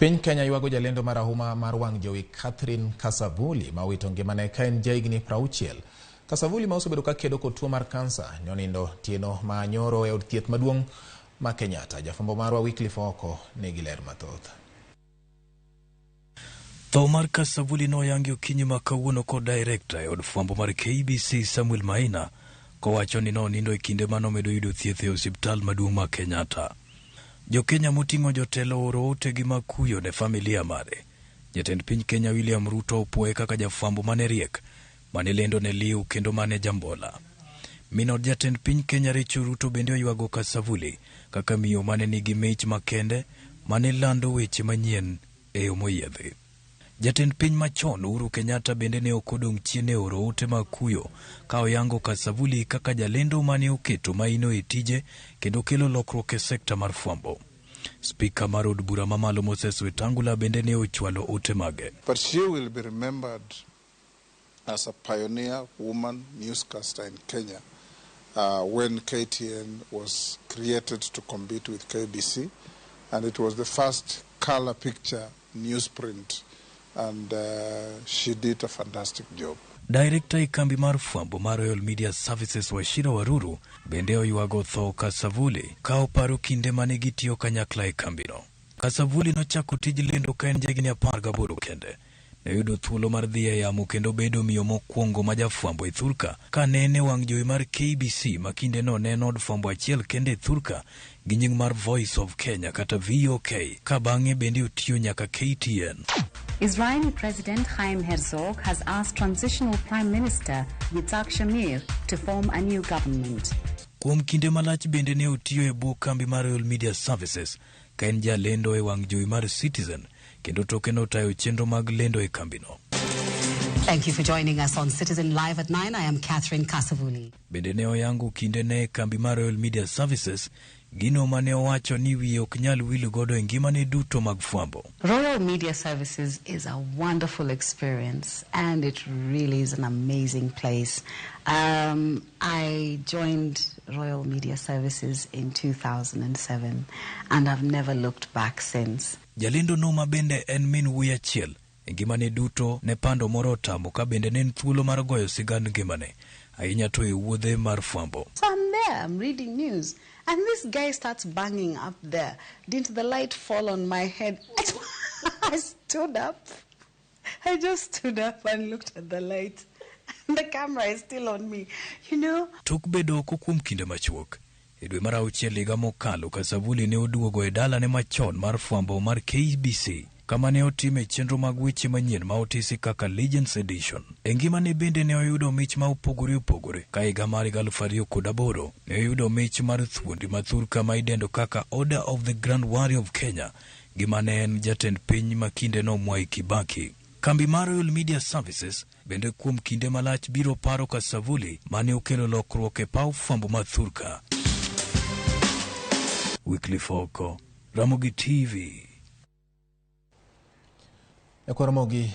Piny Kenya ywago jalendo marahuma mar wang' jowi Catherine Kasavuli ma owito ngimane ka en jahigni 60. Kasavuli ma osebedo ka kedo kod tuo mar kansa nonindo tieno ma nyoro e od thieth maduong' ma Kenyatta. Jafwambo marwa Wycliffe Ooko nigi ler mathoth. Tho mar Kasavuli noyangi okinyi ma kawuono kod director e od fwambo mar KBC Samuel Maina kowacho ni nonindo e kinde manomedo yudo thieth e osiptal maduong' ma Kenyatta. Jo-Kenya moting'o jotelo ooro otegi mag kuyo ne familia mare. Jatend piny Kenya William Ruto opuoye kaka jafwambo mane riek, mane lendo ne liw kendo mane jambola. Min od jatend piny Kenya Rachel Ruto bende oywago Kasavuli kaka miyo mane nigi mich makende mane lando weche manyien e yo moyiedhi. Jatend piny machon Uhuru Kenyatta bende ne ok odong' chien e oro ote mag kuyo ka oyango Kasavuli kaka jalendo mane oketo maino e tije kendo kelo lokruok e sekta mar fwambo. Spika mar od bura mamalo Moses Wetangula bende ne ochwalo ote mage. But she will be remembered as a pioneer woman newscaster in Kenya when KTN was created to compete with KBC, and it was the first color picture newsprint, and she did a fantastic job. Director e kambi mar fwambo mar Royal Media Services Wachira Waruru bende oywago tho Kasavuli ka oparo kinde mane gitiyo kanyakla e kambino. Kasavuli nochako tij lendo ka en jahigni 18 kende. Ne oyudo thuolo mar dhi e yamo kendo bedo miyo mokwongo ma jafwambo e thurka ka ne en e wang' jowi mar KBC ma kindeno ne en od fwambo achiel kende e thurka gi nying mar Voice of Kenya kata VOK ka bang'e bende otiyo nyaka KTN. Israeli President Chaim Herzog has asked transitional Prime Minister Yitzhak Shamir to form a new government. Kuom kinde malach bende ne otiyo e bwo kambi mar Royal Media Services ka en jalendo e wang' jowi mar Citizen kendo toke notayo chenro mag lendo e kambino. Thank you for joining us on Citizen Live at 9. I am Catherine Kasavuli. Bende ne oyango kinde ne e kambi mar Royal Media Services gino mane owacho ni wiye ok nyal wil godo e ngimane duto mag fwambo. Royal Media Services is a wonderful experience and it really is an amazing place. I joined Royal Media Services in 2007 and I've never looked back since. Jalendo no ma bende en min wuoyi achiel e ngimane duto ne pando moro otamo ka bende ne en thuolo mar goyo sigand ngimane ahinya to e wuodhe mar fwambo. So I'm there, I'm reading news, and this guy starts banging up there. Didn't the light fall on my head? I stood up. I just stood up and looked at the light. The camera is still on me, you know. Tok bedo oko kuom kinde machuok, e dwe mar auchiel higa mokalo Kasavuli ne oduogo e dalane machon mar fwambo mar KBC kama ne otime chenro mag weche manyien ma otisi kaka Legends Edition. E ngimane bende ne oyudo mich ma opogore opogore ka higa mar 2008 ne oyudo mich mar thuondi ma thurka ma idendo kaka Order of the Grand Warrior of Kenya gima ne en jatend piny ma kindeno Mwai Kibaki. Kambi mar Royal Media Services bende kuom kinde malach biro paro Kasavuli mane okelo lokruok e paw fwambo ma thurka. Wycliffe Oko, Ramogi TV. Nyakwar Ramogi.